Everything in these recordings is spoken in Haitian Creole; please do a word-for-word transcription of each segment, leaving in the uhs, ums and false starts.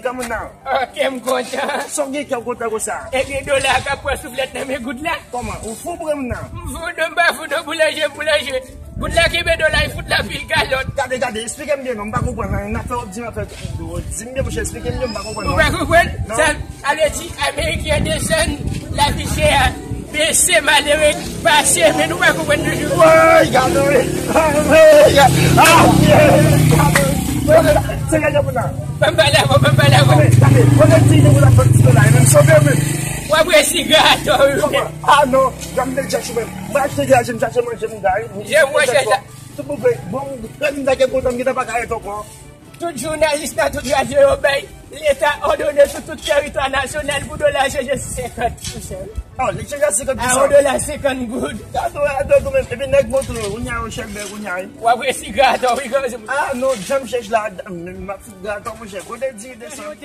Granmoun nan. Ok, m kontan. Sa w gen kè w kontan konsa? E gen dola k ap pran souflèt nan men goud la. Kòman? Ou fou, granmoun nan? M fou non, m pa fou non, boulanje, boulanje. Goud la kenbe dola, li fout la pil kalòt. Gade, gade, eksplike m byen non, m pa konprann anyen. N ap fè w ap di m ap fè. Di m byen, monchè, eksplike m byen, m pa konprann non. Ou pa konprann? Non. Sa, sa vle di, Ameriken desann lavi chè a. Mesye malere pase, men nou pa konprann toujou. Woy, gade wi. Ah, woy, gade. Ah, gade wi. Se gade pou nan. Ban m pale avè w, ban m pale avè w. Gade, gade, gade, ti de pou la fè ti la, e menm sove menm. W ap resi gato wi. Ah non, jan m te chèche menm. M achte de la, jan m chache manje m gari. Je mwen chèche. Tout bon, bon, gade m ta gen kontan, m gentan pa ka ret ankò. Tout jounalis nan tout radyo yo bay leta òdone sou tout teritwa nasyonal pou dola chanje sou senkant pou sen. Oh, li chanje a senkant pou sen. A yon dola senkant goud. Gado, gado, gado, men, epi nèg montre, ou nya yon chèk bèk, ou nya. W ap resi gado, wi, gado. Ah, non, janm chèch la, m ap fout gado, monchè. Kote di desann?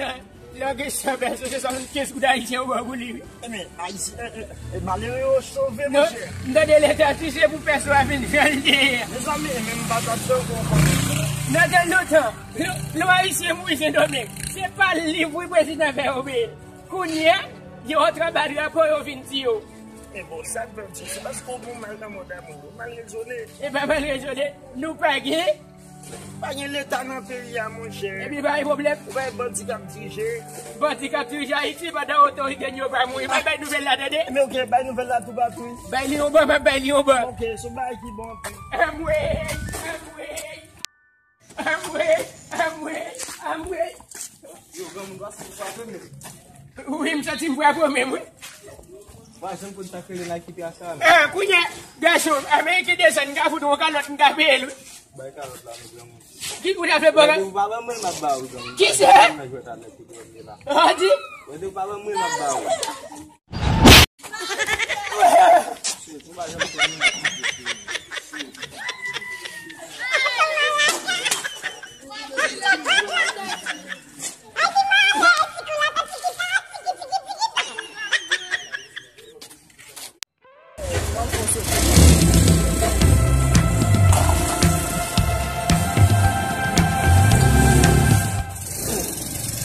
Lè w gen san pèso, se swasannkenz goud ayisyen ou ba pou li, wi. Ebyen, Ayisyen, e, e, e, malere yo sove, monchè. M tande leta ti se pou pèso a vin jan l te ye a. Mezanmi, e menm patat yo, konprann. Nan tan lontan, lè, lè yon Ayisyen mouri Sendomeng, se pa liv wi prezidan fè yo peye l. Kounye a, yo antre anba drapo, yo vin tiye w. E bon, sa k fè m di, se paske w gen mal nan mond amou, ou mal rezone. E pa mal rezone, nou pa gen Pa gen leta nan peyi a, monchè. Epi pa gen pwoblèm. Ou pa gen bandi k ap dirije. Bandi k ap dirije Ayiti pandan otorite n yo pa mouri. Pa bay nouvèl la, tande. Men ok, bay nouvèl la toupatou. Bay li yon ban, m ap bay li yon ban. Ok, se yon bagay ki bon anpil. Anmwey, anmwey, anmwey, anmwey, anmwey. Yo, granmoun, pase m frape menm. Wi, m santi m frape w menm, wi. Mwen, jan m konn sa k rele nan kite a sa la. Ah, kounye a, gason, Ameriken desann, m ka fout yon kalòt, m ka peye l, wi. Bay kalòt la, non, granmoun. Ki moun ap fè bagay? Lè w pa ban mwen, m ap ba ou, granmoun. Ki sa? Mwen jwèt avèk ou, granmoun, la. Ah, di? Lè w pa ban mwen, m ap ba ou.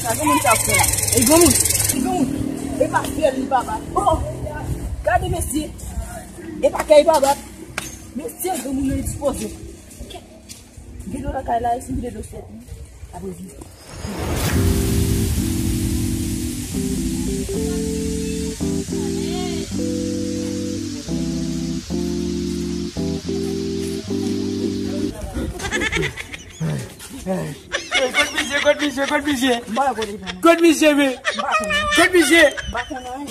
Sa granmoun sa ap fè la? E granmoun, e granmoun, e pa fyèl li pa bat. Oh, gade mesye, e pa kè li pa bat. Mesye, granmoun nan dispoze. Gen dlo lakay la, e si m vide dlo sou tèt li, apre vini. Hey, kot misye, kot misye, kot misye? M pa wè kote l pran. Kot misye, men? M pa konnen. Kot misye? M pa konnen anyen.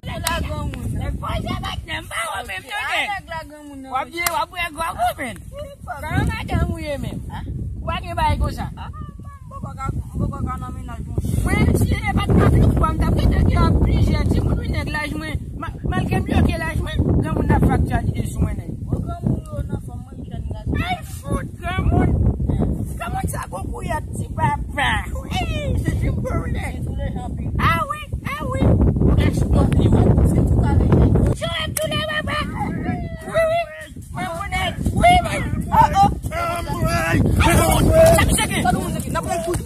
Lè la granmoun. Nèg fò se bèk nèg pa wè menm non, nèg. Nèg la granmoun nan. W ap byen, w ap bwè gòg ou menm. Kòman madanm ou ye menm? Ou pa gen bagay konsa. Poko ka, poko ka nan mennaj mwen. Mwen, si e pa t ka fè pou m t ap rete gen plizyè timoun wi nèg laj mwen. Ma-, malgre m yo gen laj mwen, granmoun ap fè aktyalite sou mwen nèg. Bon, granmoun yo nan fòm mwen jèn gason. Ay fout granmoun. Granmoun sa gon kouyèt ti papa. Wi, se jimbo wi nèg. Se tou le jan pi. Ah wi, ah wi. Ou gen chou li wi. Se tou kale nèg. Chou ap tou le papa. Wi, wi. Mwen konnen. Wi, mwen. Oh, oh. Anmwey. Sa ki se ke? Sa nou mouze ki? N ap pran kout.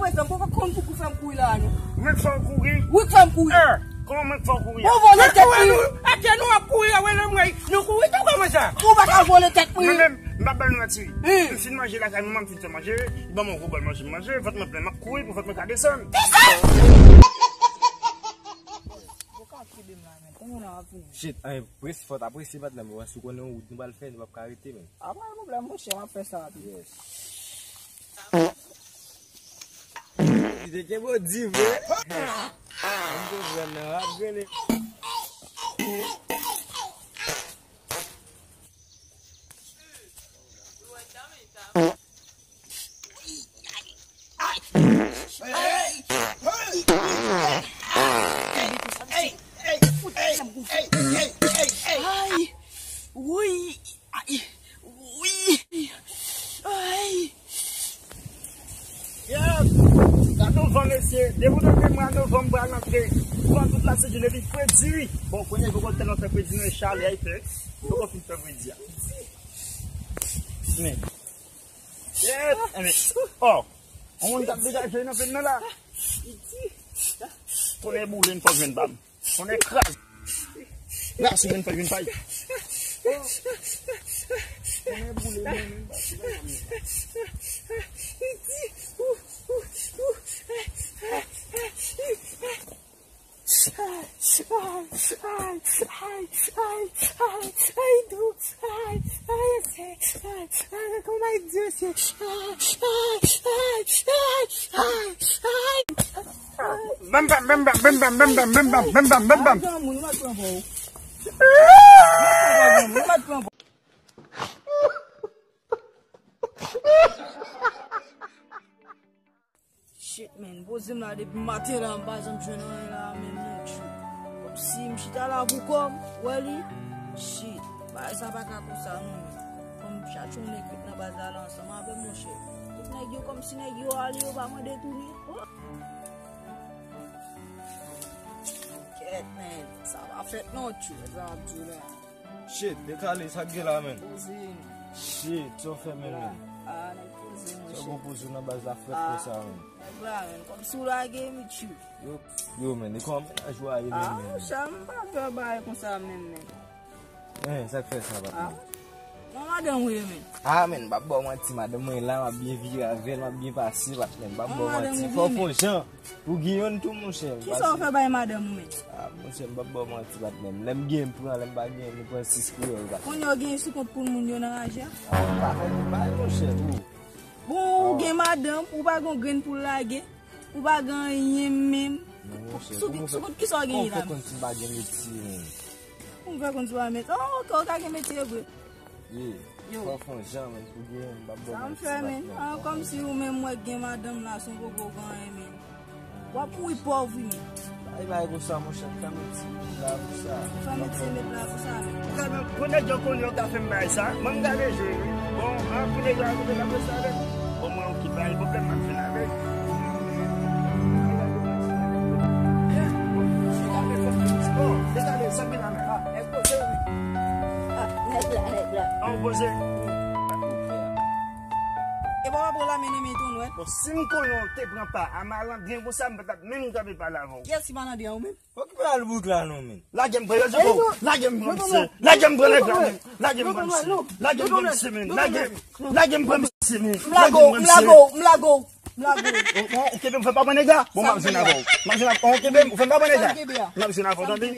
Mezanmi, poko konn pou kou fè m kouri la, non. Mwen k fè w kouri? Wi, k fè m kouri. Eh, kòman mwen k fè w kouri a? Ou vole tèt mwen. Atè nou ap kouri a, wè lè mwen, nou kouri tou kòman sa? Ou pa ka vole tèt mwen. Mwen menm, m pa ba nou manti. M fin manje lakay mwen, m fin fè manje, li ban mwen yon gwo bòl manje, m manje, vant mwen plen, m ap kouri pou vant mwen ka desann. Shit, anyen presi, fò t apresi patnè m, paske ou konnen yon wout nou pral fè, nou p ap ka rete, men. A, pa gen pwoblèm, monchè, m ap fè sa rapid. Yes. Li te kenbe w di vre. M konprann nan, w ap grenn. Ay! Woy! Ay! Woy! Ay! Yes! Gade yon van, mesye. Depi w tande mwa novanm pral antre, van tout la sezon epi fredi. Bon, kounye a, poko tèlman fè fredi, non, e chalè a, e fè. Poko fin fè fredi a. Men. Yes! Enben, oh! On moun k ap degaje nan pen nan la. Konnen boule, n fò jwenn bab. Konnen kraz. Kraz, si jwenn fè jwenn pay. Konnen boule, men, men, bab. Bam, bam, bam, bam, bam, bam, bam, bam, bam, bam, bam, bam, bam, bam. Granmoun, ou mèt pran pou ou. Ou mèt pran pou ou. Shit, man. Poze m la depi maten la, m pa janm jwenn anyen la, menm non, tchou. Kòmsi m chita la pou kò m, wè li. Shit, bagay sa pa ka konsa, non, man. Fò m chache yon nèg met nan baz la, la ansanm avè m, monchè. Tout nèg yo, kòmsi nèg yo ale, yo pa mande tounen. Oh! Kèt, man. Sa pa fèt, non, tchou. Sa ap di la. Shit, Dekale, sa k gen la, menn? Poze, man. Shit, sa w fè, menn, menn? Ah, nèg poze, monchè. Sa w gon poze nan baz la frèt konsa, menn? Nèg la, menn, kòmsi w lage m, tchou. Yo, yo, menn, e kòman mennaj ou a ye, menn, menn? Ah, monchè, m pa fè bagay konsa, menn, menn. Eh, sa k fè sa, patnè? Ah. Bon, madanm ou ye, menn? Ah, menn, m p ap ba w manti, madanm mwen la, m ap byen vire avè l, m ap byen pase, patnè, m p ap ba w manti. Fò w fè yon jan. Pou Giyonn tou, monchè. Kisa w fè bay madanm ou, menn? Ah, monchè, m p ap ba w manti, patnè. Lè m gen, m pran, lè m pa gen, nou pran sis kreyòl, patnè. Kounye a w gen sou kont pou moun yo nan raje a? Ah, m pa fè nou bay, monchè, tou. Bon, ou gen madanm, ou pa gen grenn pou lage, ou pa gen anyen menm. Non, monchè, sou kont kisa w genyen la? Kòman w fè konn si m pa gen metye, menn? Kòman w fè konn si w pa gen metye? Oh, ok, ou ka gen metye vre. Ye, fò w fè yon jan, menn, pou gen, m p ap ba w manti, patnè. Sa m fè, menn? Ah, kòmsi ou menm, mwen gen madanm la, se yon poko gen anyen, menn. W ap mouri pòv, wi, menn. Ay, bay konsa, monchè, fè m yon ti met la pou sa. Fè m yon ti met la pou sa, menn. Pou nèg yo konnen yo ka fè m bagay sa, mwen m gade jwe, wi. Bon, an, pou nèg yo al kote l ap rete avè m. Bon, mwen, ok, pa gen pwoblèm, m ap vin avè l. Bon, Dekale, sa k gen la menm? Ah, nèg poze, wi. Ah, nèg la, nèg la. An poze. E pa w ap pran lame nan men tonton, wè. Bon, si m konnen w te pran pa a malandren konsa, m pa t ap menm kanpe pale avè w. Kiyès ki malandren an, ou menm? Fòk ki pale bouk la non, menn. Lage m pran yo, Djiko. Lage m pran misye. Lage m pran nèg la, menn. Lage m pran misye. Lage m pran misye, menn. Lage, lage m pran misye, menn. M lage w, m lage w, m lage w, m lage w. Bon, bon, ou kenbe m, fè m pa pran nèg la. Bon, m ap jwenn avè w. M ap jwenn avè w. Ou kenbe m, ou fè m pa pran nèg la. M ap jwenn avè w, tande?